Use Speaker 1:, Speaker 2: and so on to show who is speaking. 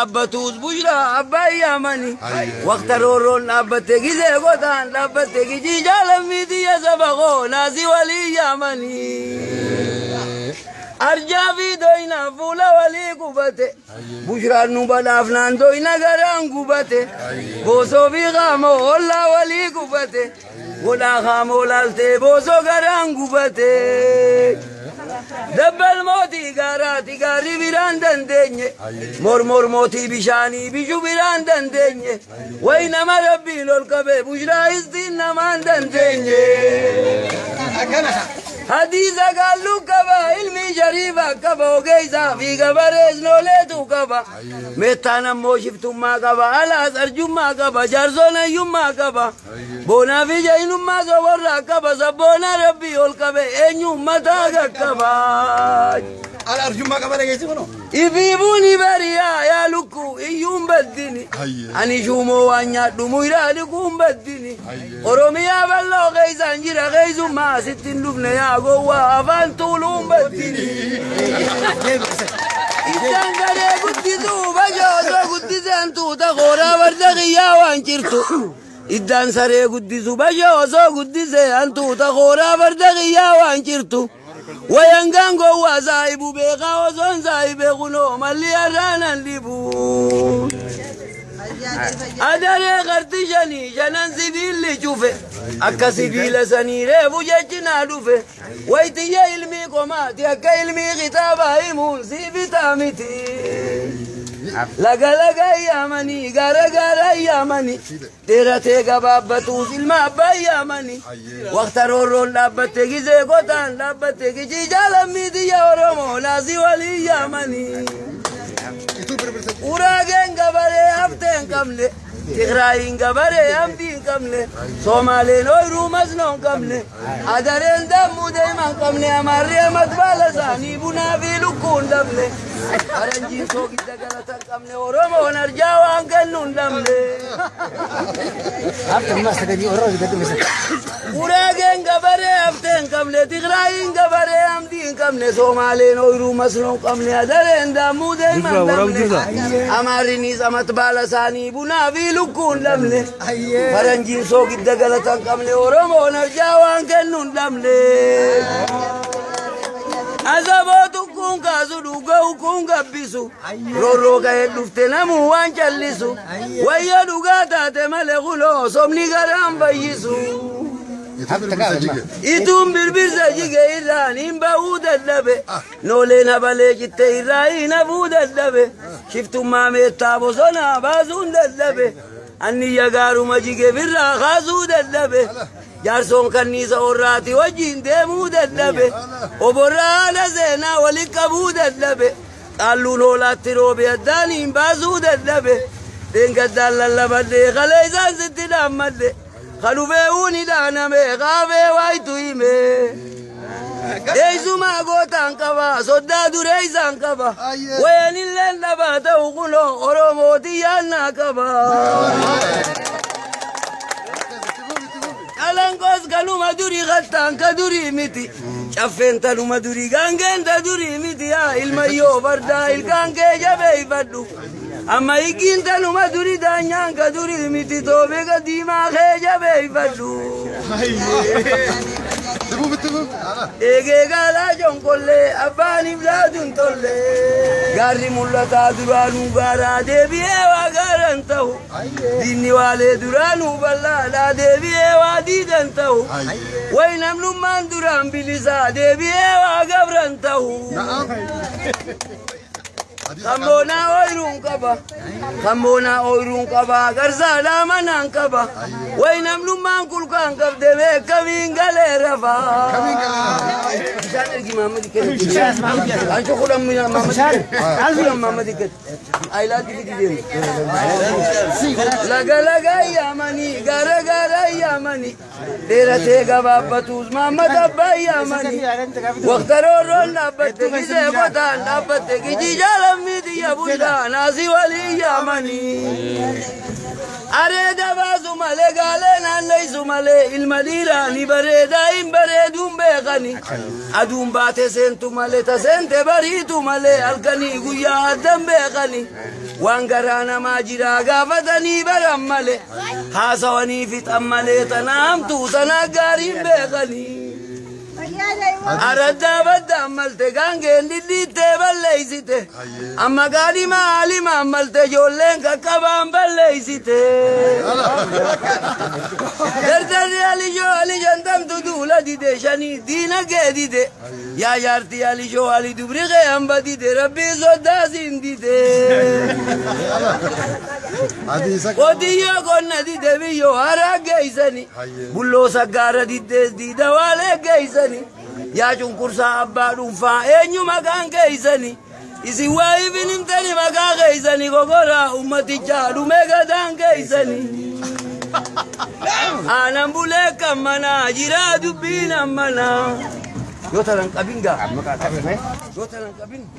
Speaker 1: Dhaabbatuus Bushraa abbaa yaamani. Waqta roorroon dhaabbatte gizee gotaan dhaabbatte gijii jaalammii tiyya saba koo naasii walii yaamani. Arjaa fi doyna fuula walii qubate. Bushraan nu badhaafnaan doyna garaan gubate. Boosoo fi qaamoo ollaa walii qubate. Godhaa qaamoo laaltee boosoo garaan gubate. Dabbal mootii gaaraati gaarri biraan dandeenye. Mormor mootii bishaanii bishu biraan dandeenye. Way nama rabbiin ol qabe bushraa istiin namaan dandeenye. Hadiisa qaalluu qaba ilmi shariifa qaba ogeessaa fi gabarees nooleetu qaba. Meettaan ammoo shiftummaa qaba alaas arjummaa qaba jaarsoon hayyummaa qaba. Boonaa fi jahinummaa soborraa qaba sabboona rabbii ol qabe eenyu mataa qaqqaba.
Speaker 2: Ala arjummaa qaba dhageessi kunoo.
Speaker 1: Ifiifuu ni bariyaa yaa lukkuu iyyuun baddini. Ani shuumoo waan nyaadhu muyraa dhiquun baddini. Oromiyaa bal'oo keessaan jira keessummaa asitti hin dhufne yaa gowwaa afaan tuuluun baddini. Iddaan garee guddisuu bashoosoo guddiseen tuuta kooraa farda kiyyaa waan jirtu. Iddaan saree guddisu bashoosoo guddisee hantuuta kooraa farda kiyyaa waan jirtu. Wayangaan gowwaa saahibu beekaa osoon saahibee kunoo malli har'aanan dhibu. Adaree qarti shanii shanan sibiilli cufe akka sibiila sanii reefu jechi naa dhufe. Waytiyya ilmii qomaati akka ilmii kitaabaa himuun sii bitaa miti. Laga laga yaamanii gaara gaara yaamanii dheeratee gabaabbatuus ilma abbaa yaamanii. Waqta roorroon dhaabbatte gizee qotaan dhaabbatte gijii jaalammii tiyya Oromoo naasii walii yaamanii.
Speaker 2: Ituu birbirsa.
Speaker 1: Uraageen gabaree haftee hin qabne, Tigraayiin gabaree hamdii hin qabne, Soomaaleen ooyiruu masnoo hin qabne, Adareen dammuu deemaa hin qabne, Amaarri amat baala isaanii bunaa fi lukkuu hin dhabne, Faranjiin soogidda galata hin qabne, Oromoon arjaa waan kennu hin dhabne. Uraageen gabaree haftee hin qabne, Tigraayiin gabaree hamdii hin qabne, Soomaaleen ooyiruu masnoo hin qabne, Adareen dammuu deemaa hin dhabne, Amaarrinis amat baala isaanii bunaa fi lukkuu hin dhabne, Faranjiin soogidda galata hin qabne, Oromoon arjaa waan kennu hin dhabne. Asaboo tukkuun kaasu dhuga ukkuun gabbisu. Roorroo ka'ee dhufte namuu waan callisu. Wayya dhugaa taate malee kuloo sobni garaan fayyisu.
Speaker 2: Ituu birbirsa jige.
Speaker 1: Ituun birbirsa jige irraan hin ba'uu dadhabe. Nooleen habalee citte irraa hin hafuu dadhabe. Shiftummaa meettaa bosonaa baasuun dadhabe. Anniyya gaaruma jige birraa kaasuu dadhabe. Jaarsoon kanniisa orraati wajjin deemuu dadhabe. Oborraa haala seenaa waliin qabuu dadhabe. Qaalluun hoolaatti roobe addaaniin baasuu dadhabe. Dheengaddaan lallabadhee kalee isaan sitti dhaammadhe. Kadhufee uuni dhaaname kaafee waayitu hime. Eessumaa gootaan qaba soddaa duree isaan qaba. Wayanilleen dhabaa ta'u kunoo Oromooti yaannaa qaba. Calanqoos kanuma durii kattaan ka durii miti. Caffeen tanuma durii gaangeen ta durii miti yaa ilmayyoo fardaa ilkaan kee jabeeffadhu. Amma higgiin tanuma durii daanyaan ka durii miti toobee diimaa kee jabeeffadhu.
Speaker 2: Itti fufi itti fufi. Ala.
Speaker 1: Eegee gaalaa jonkollee abbaan iblaatu hin tolle. Gaarri mul'ataa duraanuu gaaraa deebi'ee waa gaaran ta'u. Diinni waalee duraanuu bal'aadhaa deebi'ee waa diidan ta'u. Way namnummaan duraan bilisaa deebi'ee waa gabran ta'u.
Speaker 2: Na'am. Hadiisa
Speaker 1: Kamboonaa ooyiruun qaba. Kamboonaa ooyiruun qaba. Garsaadhaa manaan qaba. Way namnummaan kulkaan qabde beekamiin galee rafa.
Speaker 2: Kamiin galee
Speaker 1: Bishaan ergi Mahammad kennu. Ancu kudhan Mahammad kennu. Kudhan Mahammad kennu. Ayilaatti fidi deemu. Laga laga yaamanii gara gara yaamanii dheeratee gabaabbatuus Mahammad abbaa yaamanii. Waqta roorroon dhaabbatte gizee qotaan dhaabbatte gijii jaalammii xiyya bulchaa naasii walii yaamanii. Areeda baasu malee gaalee naanneessu malee ilma dhiiraa ni bareedaa hin bareeduun beekani. Aduun baate seentu malee ta seente bariitu malee halkanii guyyaa addan beekani. Waan garaa namaa jiraa gaafatanii baran malee haasawanii fixan malee tana hamtuu tana gaariin beekanii. Araddaa baddaan malte gaangeen dhidhiittee balleeysite. Amma gaadhima haalimaan malte ijoolleen qaqqabaan balleeysite. Dardarri alishoo ali shantamtu duula dide shanii diina kee dide. Yaa jaartii alishoo ali dubri kee hamba dide rabbii soddaa siin dide. Qotiyyoo qonna dide biyyoo haraa geeysani. Bulloo saggaara diddees diida waalee geeysani. Yaa cunqursaa abbaa dhuunfaa eenyu maqaan keeysani. Isin waa ifin himtani maqaa keeysani kokoraa ummatichaa dhumee gadaan keeysani. Aanan bulee kan manaa jiraa dubbiin ammanaa. Yoo tanan qabin gaa. Yoo tanan qabin.